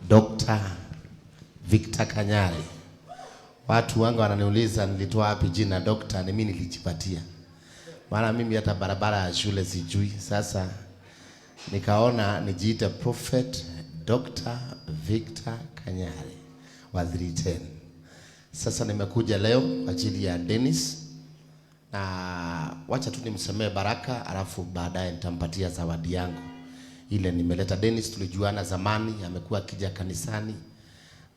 Dr. Victor Kanyari. Watu wangu wananiuliza nilitoa wapi jina Dr. Ni mimi nilijipatia. Maana mimi hata barabara ya shule sijui. Sasa nikaona nijiite Prophet Dr. Victor Kanyari wa 310. Sasa nimekuja leo kwa ajili ya Dennis na wacha tu nimsemee baraka, alafu baadaye nitampatia zawadi yangu ile nimeleta. Dennis tulijuana zamani, amekuwa akija kanisani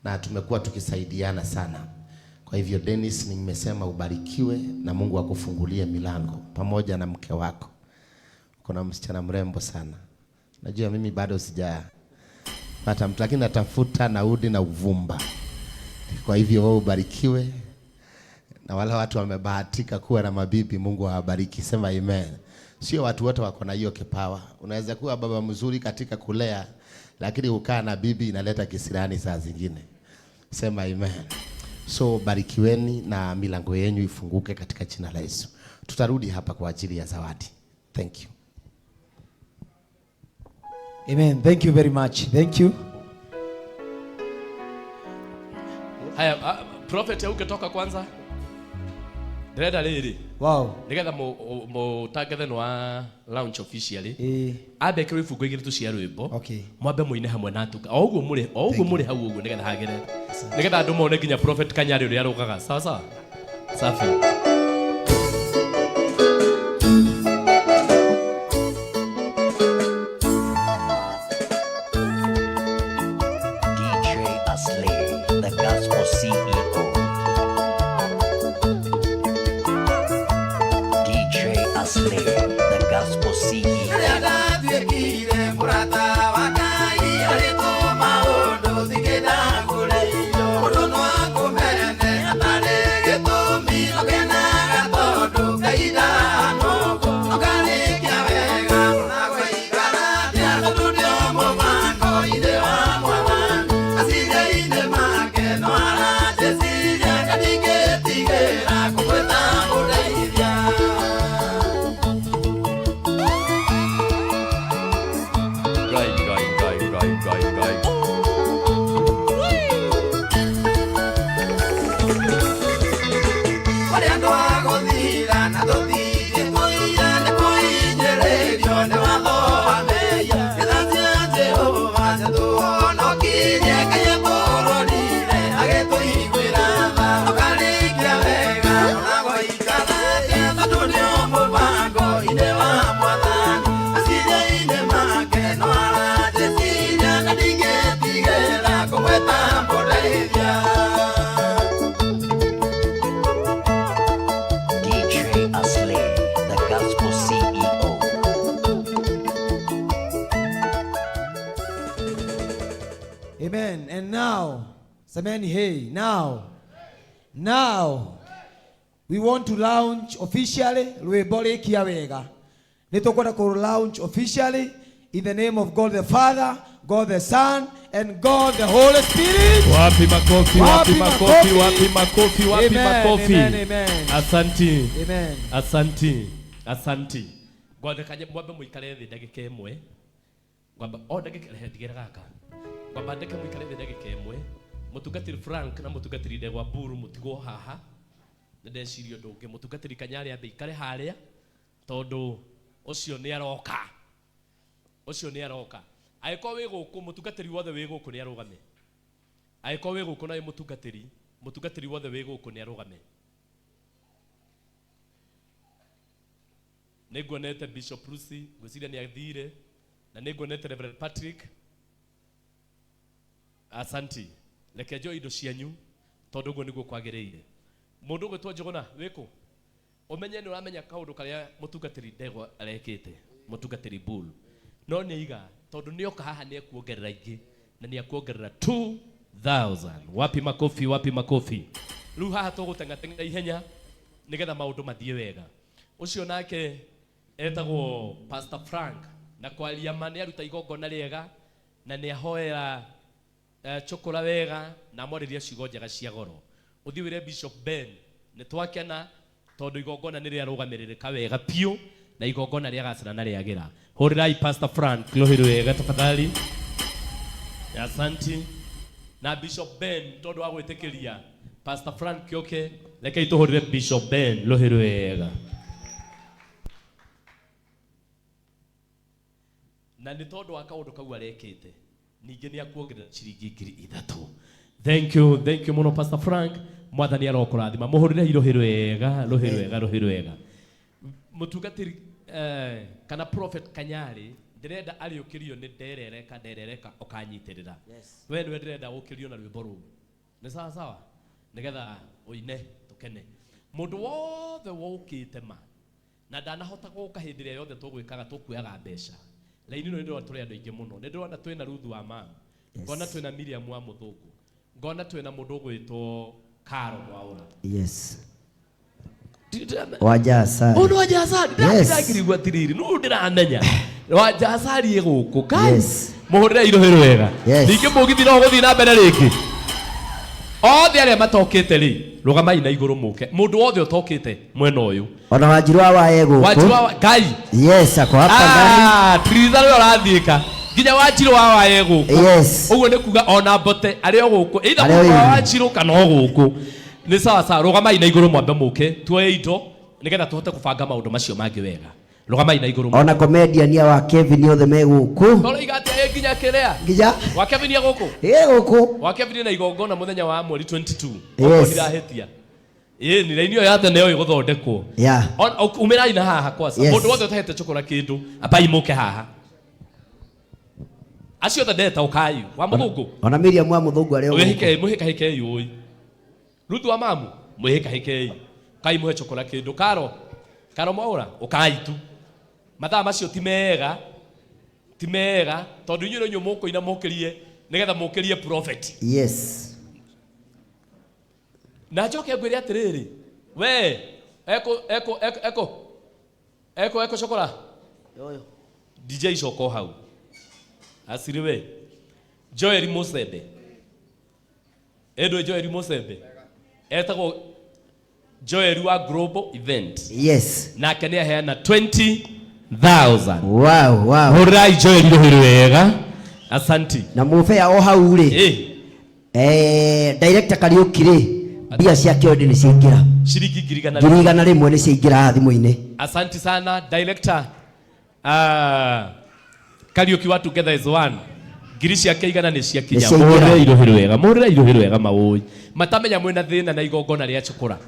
na tumekuwa tukisaidiana sana. Kwa hivyo Dennis, nimesema ubarikiwe na Mungu akufungulie milango pamoja na mke wako. Kuna msichana mrembo sana. Najua mimi bado sijapata mtu, lakini natafuta naudi na uvumba. Kwa hivyo wewe ubarikiwe, na wale watu wamebahatika kuwa na mabibi, Mungu awabariki. Sema amen. Sio watu wote wako na hiyo kipawa. Unaweza kuwa baba mzuri katika kulea, lakini ukaa na bibi inaleta kisirani saa zingine. Sema amen. So barikiweni na milango yenu ifunguke katika jina la Yesu. Tutarudi hapa kwa ajili ya zawadi. Thank you. Amen. Thank you very much. Thank you. Haya, prophet ukitoka kwanza ndĩrenda rĩrĩ nĩgetha mũtangathe nĩ wa launch officially. Ambe ĩkĩrwo ibungo igĩrĩ tu cia rwĩmbo. Mwambe mũine hamwe na tuka o ũguo mũrĩ, o ũguo mũrĩ hau ũguo, nĩgetha hagĩre, nĩgetha andũ mone nginya Prophet Kanyari ũrĩa arũgaga. Sawa sawa, safi. DJ Aslay, the Gospel CEO. DJ Aslay, the Gospel CEO. Rĩrĩa ndatuĩkire mũrata wa Ngai, arĩtwo maũndũ thingĩndagũrĩirio. Mũndũ no akũmene hatarĩ gĩtũmi, ũkenaga tondũ Ngai ndanũgwo. Ũkarĩkia wega ona gwaikara atĩa, tondũ nĩ mũbango-inĩ wa Mwathani. Meciria-inĩ make no aranjĩciria, na ndingĩtigĩra kũmwĩta mũndeithia. Ngai, Ngai, Ngai, Ngai, Ngai, Ngai. Kũrĩ andũ a gũthira na tũtirĩ tũiya, nĩ kũhinyĩrĩrio nĩ watho wa mehia. Nĩ cia Jehova ciatũhonokirie, Ngai atũrorire agĩtũiguĩra tha. Ũkarĩkia wega ona gwaikara atĩa, tondũ nĩ mũbango-inĩ wa Mwathani. Meciria-inĩ make no aranjĩciria, na ndingĩtigĩra kũmwĩta mũndeithia. DJ Aslay, the Gospel CEO. Amen. And now, semeni hey, now. Now, we want to launch officially rwĩmbo Rĩkia Wega. Nĩ tũkwenda kũ launch officially in the name of God the Father, God the Son, and God the Holy Spirit. Wapi makofi, wapi Wapi makofi, makofi? Wapi makofi, wapi Amen, makofi? amen, amen. Asanti. Amen. Asanti, asanti. Ngwandĩka mwambe mũikare thĩ ndagĩka ĩmwe. Ngwamba o ndagĩka, rehe ndigĩra gaka. Ngwamba ndeke mũikare thĩ ndagĩka ĩmwe. Mũtungatĩri Frank na mũtungatĩri Ndegwa Mburu mũtigwo haha. Nĩ ndeciria ũndũ ũngĩ. Mũtungatĩri Kanyarĩ ambe ikare harĩa tondũ ũcio nĩ aroka. Ũcio nĩ aroka. Angĩkorwo wĩ gũkũ, mũtungatĩri wothe wĩ gũkũ nĩ arũgame. Angĩkorwo wĩ gũkũ na wĩ mũtungatĩri, mũtungatĩri wothe wĩ gũkũ nĩ arũgame. Nĩ nguonete Bishop Lucy, ngwĩciria nĩ athire, na nĩ nguonete Reverend Patrick. Asanti. Reke njoe indo cianyu tondũ ũguo nĩguo kwagĩrĩire. Mũndũ ũgwĩtwo Njũgũna wĩkũ? Ũmenye nĩ ũramenya kaũndũ karĩa mũtungatĩri Ndegwa arekĩte, mũtungatĩri Bull. No nĩ aiga tondũ nĩ oka haha nĩ ekuongerera ingĩ na nĩ ekuongerera 2000. Wapi makofi, wapi makofi? Rĩu haha tũgũteng'ateng'era ihenya nĩgetha maũndũ mathiĩ wega. Ũcio nake etagwo Pastor Frank, na kwaria ma nĩ aruta igongona rĩega na nĩ ahoera chokora wega na amwarĩria ciugo njega cia goro. Ũthiĩ wĩre Bishop Ben nĩ twakena tondũ igongona nĩ rĩarũgamĩrĩrĩka wega biũ na igongona rĩagacĩra na rĩagĩra. Hũrĩrai Pastor Frank rũhĩ wega tafadhali. Asanti. Na Bishop Ben tondũ wa gwĩtĩkĩria Pastor Frank Kĩoke, rekei tũhũrĩre Bishop Ben rũhĩ rwega. Na nĩ tondũ wa kaũndũ kau arekĩte, ningĩ nĩ akuongerera ciringi 3,000. Thank you, thank you mũno Pastor Frank. Mwathani arokũrathima. Mũhũrĩre rũhĩ rwega, rũhĩ rwega, rũhĩ rwega. Mũtungatĩri kana Prophet Kanyari, ndĩrenda ariũkĩrio nĩ nderereka, nderereka ũkanyitĩrĩra. We nĩwe ndĩrenda ũkĩrio na rwĩmbo rũu. Nĩ sawa sawa? Nĩgetha ũine tũkene. Mũndũ wothe wokĩte ma na ndanahota gũka hĩndĩ ĩrĩa yothe tũgwĩkaga tũkuoyaga mbeca. Raini ĩno nĩ ndĩrona tũrĩ andũ aingĩ mũno. Nĩ ndĩrona twĩna Ruth wa Mamu. Ngona twĩna Miriam wa Mũthũngũ. Ngona twĩna mũndũ ũgwĩtwo Karo Mwaũra. Yes. Wanja Asali. Ũyũ nĩ Wanja Asali. Yes. Ndakirigua atiriri. Nũ ndĩramenya. Wanja Asali ĩ gũkũ. Kai. Yes. Mũhũrĩre irũhĩ rwega. Yes. Ningĩ mũgithi no ũgũthiĩ na mbere rĩngĩ. Othe arĩa matokĩte rĩ, rũgamai na igũrũ mũke. Mũndũ wothe ũtokĩte mwena ũyũ. Ona Wanjiru wa Wae gũkũ. Wanjiru wa Ngai. Yes, ako hapa ndani. Ah, Tritha rĩo ũrathiĩka. Nginya Wanjiru wa Wae gũkũ. Yes. Ũguo nĩ kuga ona Mbote arĩ o gũkũ. Either Arĩ o mũndũ wa igũrũ. Wanjiru kana o gũkũ. Nĩ sawa sawa, rũgamai na igũrũ mwambe mũke, tuoye indo nĩgetha tũhote kũbanga maũndũ macio mangĩ wega. Rũgamai na igũrũ. Ona comedian ya wa Kevin othe me gũkũ. Toro iga atĩa ĩ nginya kĩrĩa? Nginya? Wa Kevin e gũkũ? Ĩ gũkũ. Wa Kevin na igongona mũthenya wa mweri 22. Yes. Okorwo ndirahĩtia. Ĩ ni raini ĩyo ya tene ĩyo ĩgũthondekwo. Yeah. Umĩrai na haha kwanza. Yes. Mũndũ wothe ũtahete cokora kĩndũ, ambai mũke haha. Acio othe ndeta ũkai. Wa Mũthũngũ. Ona Miriam wa Mũthũngũ arĩ o gũkũ. Mwĩhĩke, mwĩhĩkahĩkei ũĩ. Ruth wa Mamu, mwĩhĩkahĩkei. Kai mũhe cokora kĩndũ. Karo, Karo Mwaũra, ũkai tu. Mathaa macio ti mega, ti mega, tondũ inyuĩ nĩ inyuĩ mũkũina mũkĩrie, nĩgetha mũkĩrie prophet. Yes. Na njoke ngwĩre atĩrĩrĩ, we, eko, eko, eko, eko, eko, eko cokora. DJ coko hau. Asiri we. Joel Musembe. Ĩndũ Joel Musembe. Etagwo Joel wa Global Event. Yes. Nake nĩ aheana 20,000. Wow, wow. Hũrĩrai Joel rũhĩ rwega. Asanti. Na mũbea o hau rĩ. Director Kariuki rĩ, mbia ciake already nĩ ciaingĩra. Ciringi ngiri igana Ngiri igana rĩmwe nĩ ciaingĩra haha thimũ-inĩ. Asanti sana director. Kariuki wa Together is One. Ngiri ciake igana nĩ ciakinya. Nĩ ciaingĩra. Mũhũrĩre irũhĩ rwega, mũhũrĩre irũhĩ rwega maũĩ. Matamenya mwĩna thĩna na igongona rĩa cukura.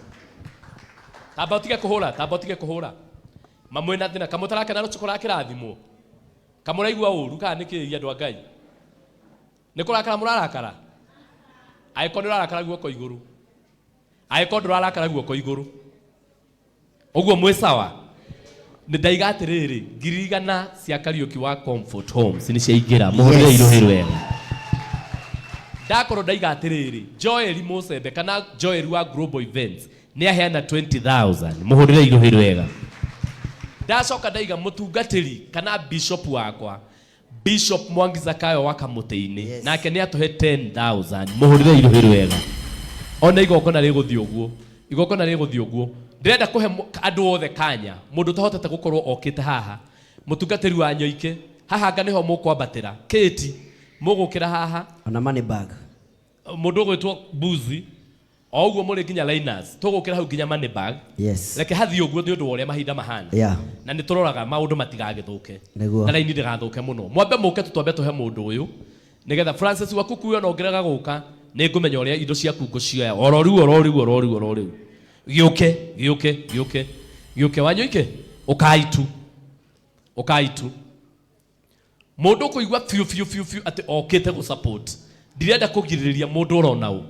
Tamba ũtige kũhũra, tamba ũtige kũhũra. Ma mwĩna thĩna, kamũtarakena cukura kĩrathimwo. Kamũraigua ũru kana nĩ kĩĩ andũ a Ngai? Nĩ kũrakara mũrarakara? Angĩkorwo nĩ ũrarakara guoko igũrũ. Angĩkorwo ndũrarakara guoko igũrũ. Ũguo mwĩ sawa? Nĩ ndaiga atĩrĩrĩ, ngiri igana cia Kariuki wa Comfort Homes nĩ ciaingĩra. Mũhũrĩre Yes. irũhĩ rwega. Ndakorwo ndaiga atĩrĩrĩ, Joel Musembe kana Joel wa Global Events nĩ aheana 20,000. Mũhũrĩre irũhĩ rwega. Ndacoka ndaiga mũtungatĩri kana bishop wakwa, Bishop Mwangi Zakayo wa Kamũtĩ-inĩ. Yes. Nake nĩ atũhe 10,000. Mũhũrĩre irũhĩ rwega. Ona igongona rĩgũthiĩ ũguo. Igongona rĩgũthiĩ ũguo. Ndĩrenda kũhe andũ othe kanya, mũndũ ũtahotete gũkorwo okĩte haha. Mũtungatĩri wa Nyoike, haha anga nĩho mũkwambatĩra. Kĩti, mũgũkĩra haha. Ona money bag. Mũndũ ũgwĩtwo Buzi, o ũguo mũrĩ nginya Linus, tũgũkĩra hau nginya money bag. Yes. Reke hathiĩ ũguo nĩ ũndũ wa ũrĩa mahinda mahana. Yeah. Na nĩ tũroraga maũndũ matigagĩthũke. Nĩguo. Na raini ndĩgathũke mũno. Mwambe mũke tũtwambe tũhe mũndũ ũyũ. Nĩgetha Francis waku kuo ona ũngĩrega gũka, nĩ ngũmenya ũrĩa indo ciaku ngũcioya. Oro rĩu, oro rĩu, oro rĩu, oro rĩu. Gĩũke, gĩũke, gĩũke. Gĩũke Wanyoike, ũkai tu. Ũkai tu. Mũndũ ũkũigua biũ, biũ, biũ, biũ atĩ okĩte gũ support. Ndirenda kũgirĩrĩria mũndũ ũrona ũ.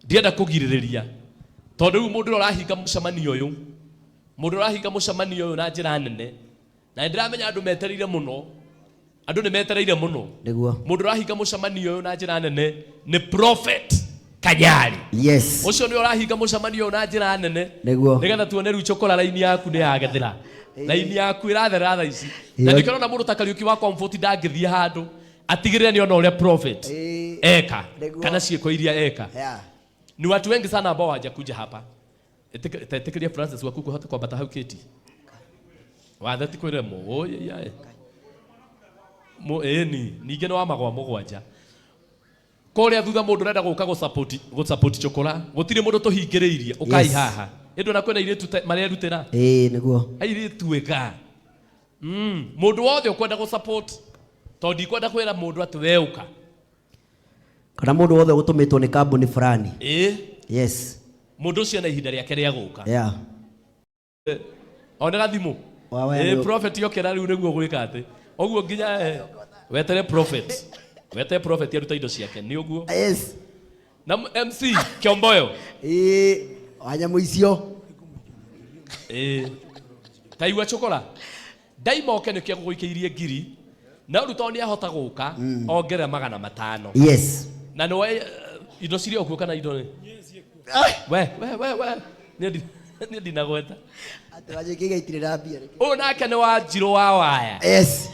Ndirenda kũgirĩrĩria. Tondũ rĩu mũndũ ũrĩa ũrahinga mũcemanio ũyũ, mũndũ ũrĩa ũrahinga mũcemanio ũyũ na njĩra nene, na nĩndĩramenya andũ metereire mũno. Andũ nĩ metereire mũno. Nĩguo. Mũndũ ũrahinga mũcemanio ũyũ na njĩra nene nĩ Prophet Kanyari. Yes. Ũcio nĩwe ũrahinga mũcemanio ũyũ na njĩra nene. Nĩguo. Nĩgetha tuone rĩu cokora raini yaku nĩ yagethera. Raini yaku ĩratherera thaa ici. Na Ĩyo. nĩkĩo ũrona mũndũ ta Kariuki wa Comfort ndangĩthiĩ handũ atigĩrĩre nĩ ona ũrĩa Prophet Ĩĩ. eka Nĩguo. kana ciĩko iria eka. Yeah. Ni watu wengi sana ambao hawajakuja hapa. Ĩtĩkĩria Francis waku kũhota kwambata hau kĩti. Wathe ti kwĩremwo. Oi, yae. Ĩni, ningĩ nĩ wa magwa mũgwanja. Kũrĩa thutha mũndũ ũrenda gũka gũsupport chokora, gũtirĩ mũndũ tũhingĩrĩirie, ũkai Yes. haha. Ĩndũ na kwĩna airĩtu marerutĩra. Ĩĩ nĩguo. Airĩtu ĩga. Mũndũ wothe ũkwenda gũsupport, tondũ ndikwenda kwĩra mũndũ atĩ we ũka. Kana mũndũ wothe ũgũtũmĩtwo nĩ kambuni fulani. Ĩĩ. Yes. Mũndũ ũcio ena ihinda rĩake rĩa gũka. Yeah. One gathimũ. Wa we Ĩĩ nĩ- prophet yokera rĩu nĩguo gwĩka atĩ. Ũguo nginya wetere prophet. Wetere prophet aruta indo ciake nĩ ũguo. Yes. Na MC Kiomboyo. Ĩĩ wa nyamũ icio. Ĩĩ. Taigua chokora. Ndaimoke nĩkĩo gũgũikĩirie ngiri. Na rĩu tondũ nĩahota gũka ongerera 500. Yes. Na nĩwe indo cirĩ o kuo kana indo nĩ? We we we we. Niĩ ndinagweta. Atĩ wanjĩkĩire itirĩ na mbia. Ũyũ nake nĩ wa Njirũ wa Waya. Yes.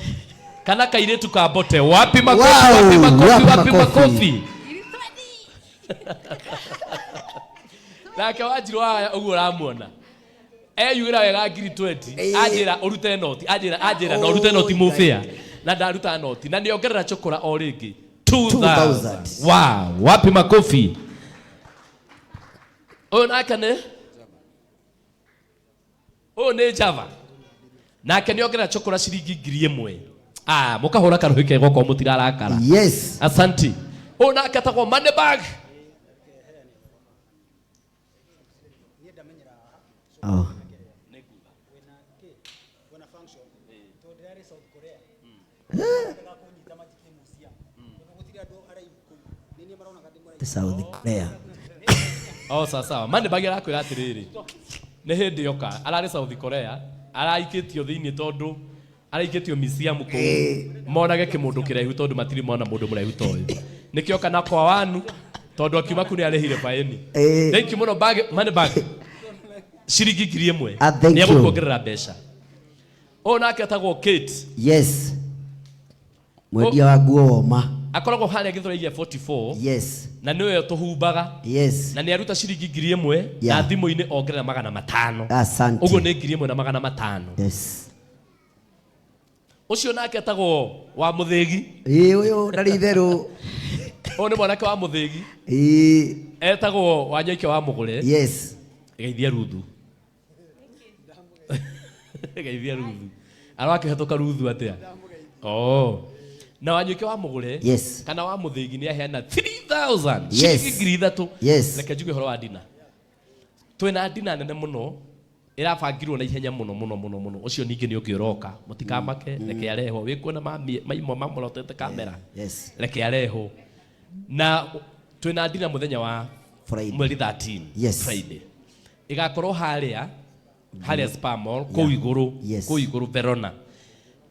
Kana kairĩtu ka Mbote. Wapi makofi, Wow, wapi makofi, wapi wapi makofi. makofi. Nake wa Njirũ wa Waya ũguo ũramuona. Eyugĩra wega ngiri 20. Anjĩra ũrute noti, anjĩra, anjĩra na ũrute noti mũbĩa. Na ndaruta noti. Na nĩongerera chokora o rĩngĩ. 2000. 2000. Wow, wapi makofi. Ũyũ nake nĩ? Ũyũ nĩ Java. Nake nĩongerera chokora ciringi ngiri ĩmwe. Ah, mũkahũra karũhĩ kega okorwo mũtirarakara. Yes. Asanti. Ũyũ nake etagwo Moneybag. Oh. The South Korea. Oh, sawa sawa. Moneybag arakwĩra atĩrĩrĩ. Nĩ hĩndĩ yoka, ararĩ South Korea, araikĩtio thĩinĩ tondũ araikĩtio museum kũu. Monage kĩmũndũ kĩraihu tondũ matirĩ mona mũndũ mũraihu ta ũyũ. Nĩkĩo kana kwa wanu tondũ akiuma kuu nĩarĩhire baĩni. Thank you mũno bag, Moneybag. Ciringi ngiri ĩmwe. Ah, thank you. Nĩegũkuongerera mbeca. Ũyũ nake etagwo Kate. Yes. Mwendia wa nguo woma. Akoragwo harĩa Gĩthũrai gĩa 44. Yes. Na nĩwe tũhumbaga. Yes. Na nĩaruta ciringi ngiri ĩmwe na Yeah. thimũ-inĩ ongerera 500. Asante. Ũguo nĩ ngiri ĩmwe na 500. Yes. Ũcio nake etagwo wa Mũthĩgi. Ĩĩ ũyũ ndarĩ itherũ. Ũyũ nĩ mwanake wa Mũthĩgi. Ĩĩ. Etagwo Wanyoike wa Mũgũre. Yes. Geithia Ruthu. Geithia Ruthu. Arakĩhetũka Ruthu atĩa? Oh. Na Wanyoike wa Mũgũre. Yes. Kana wa Mũthĩgi nĩ aheana 3000. Yes. Ciringi ngiri ithatũ. Yes. Reke njuge ũhoro wa dina. Twĩna dina nene mũno ĩrabangirwo na ihenya mũno mũno mũno mũno. Ũcio ningĩ nĩ ũngĩ ũroka. Mũtikamake, reke arehwo. Wĩkuona maimwe mamũrotete kamera. Yes. Reke arehwo. Na twĩna dina mũthenya wa Friday. mweri 13. Yes. Friday. Ĩgakorwo harĩa Spa Mall, kũu igũrũ, Yes. kũu igũrũ Verona.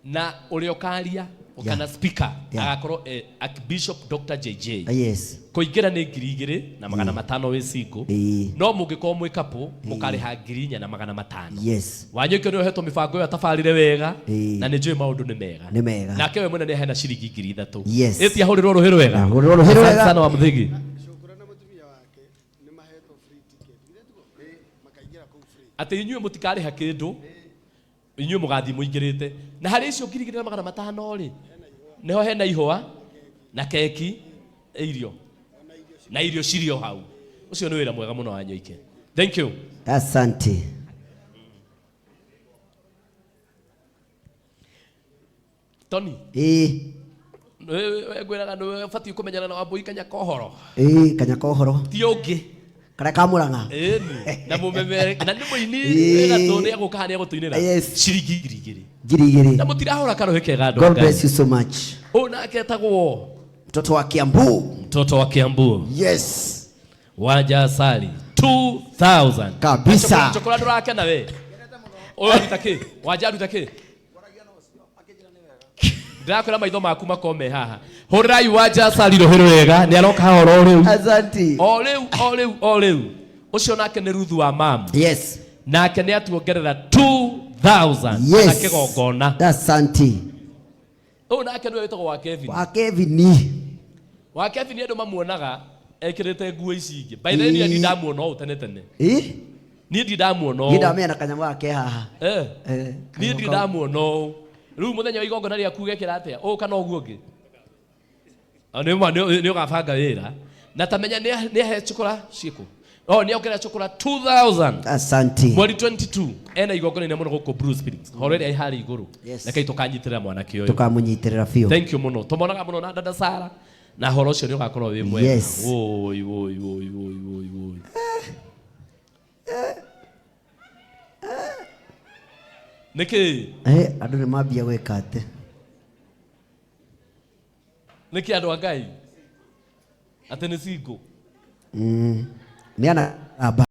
Na ũrĩa ũkaria, kana speaker, Yeah. agakorwo Archbishop Dr. JJ. Yes. Kũingĩra nĩ ngiri igĩrĩ na magana matano wĩ single. No mũngĩkorwo mwĩ couple, mũkarĩha ngiri inya na magana matano. Yes. Wanyoike nĩ ũhetwo mĩbango ĩyo atabarĩre wega, na nĩ njũĩ maũndũ nĩ mega. Nĩ mega. Nake we mwene nĩ aheana ciringi ngiri ithatũ. Yes. Ĩti ahũrĩrwo rũhĩ rwega. Ahũrĩrwo rũhĩ rwega. Asante sana wa Mũthĩgi. Atĩ inyuĩ mũtikarĩha kĩndũ, inyuĩ mũgathiĩ mũingĩrĩte. Na harĩ icio ngiri igĩrĩ na magana matano rĩ, nĩho hena ihũa na keki, irio. Na irio cirĩ o hau. Ũcio nĩ wĩra mwega mũno wa Nyoike. Thank you. Asante. Tony. Ĩĩ. Wewe ngwĩraga nĩwe ũbatiĩ kũmenyana na Wambũi Kanyaka ũhoro. Ĩĩ, Kanyaka ũhoro. Ti ũngĩ. Karĩa ka Mũrang'a. Ĩni. Na mũmemere, na nĩ mũini Ĩĩ. wĩ gatũ, nĩ egũka haha nĩ egũtũinĩra. Yes. Ciringi ngiri igĩrĩ. Ngiri igĩrĩ. Na mũtirahũra karũhĩ kega andũ God a Ngai. bless you so much. Ũyũ nake etagwo Mtoto wa Kiambu. Mtoto wa Kiambu. Yes. Wanja Asali 2000. Kabisa. Chokora ndũrakena we. Ũyũ aruta kĩ? Wanja aruta kĩ? Ndĩrakwĩra maitho maku makorwo me haha. Hũrĩrai Wanja Asali rũhĩ rwega, nĩ aroka haha oro rĩu. Asante. O rĩu, o rĩu, o rĩu. Ũcio nake nĩ Ruthu wa mamu. Yes. Nake nĩ atuongerera 2000. Yes. Na kĩgongona. Asante. Ũyũ nake nĩwe wĩtagwo wa Kevin. Wa Kevin. Wa Kevin andũ mamuonaga ekĩrĩte nguo ici ingĩ. By the way, niĩ Ĩĩ. ndamuona ũũ tene tene. Ĩĩ? Niĩ ndirĩ ndamuona ũũ. Niĩ ndamenya na kanyamũ gake haha. Niĩ Kanyamũ ndirĩ kau. ndamuona ũũ. Rĩu mũthenya wa igongona rĩaku ũgekĩra atĩa? Ũũ kana ũguo ũngĩ? Nĩ ũgabanga wĩra na tamenya nĩ ahe cukura ciĩkũ oh nĩ ongerera cukura 2000 Asante. Mweri 22 ena igongona inene mũno gũkũ Blue Springs horo ĩrĩa ĩharĩ igũrũ. Yes. Rekei tũkanyitĩrĩra mwanake ũyũ. Tukamunyitĩrĩra biũ. Thank you mũno, tũmonaga mũno na dada Sara na horo ũcio nĩ ũgakorwo wĩ mwega. Yes. Woi woi woi woi woi woi, nĩkĩ? Eh, andũ nĩ mambia gwĩka atĩ. Nĩkĩ andũ a Ngai atĩ nĩ single? Nĩ ana namba.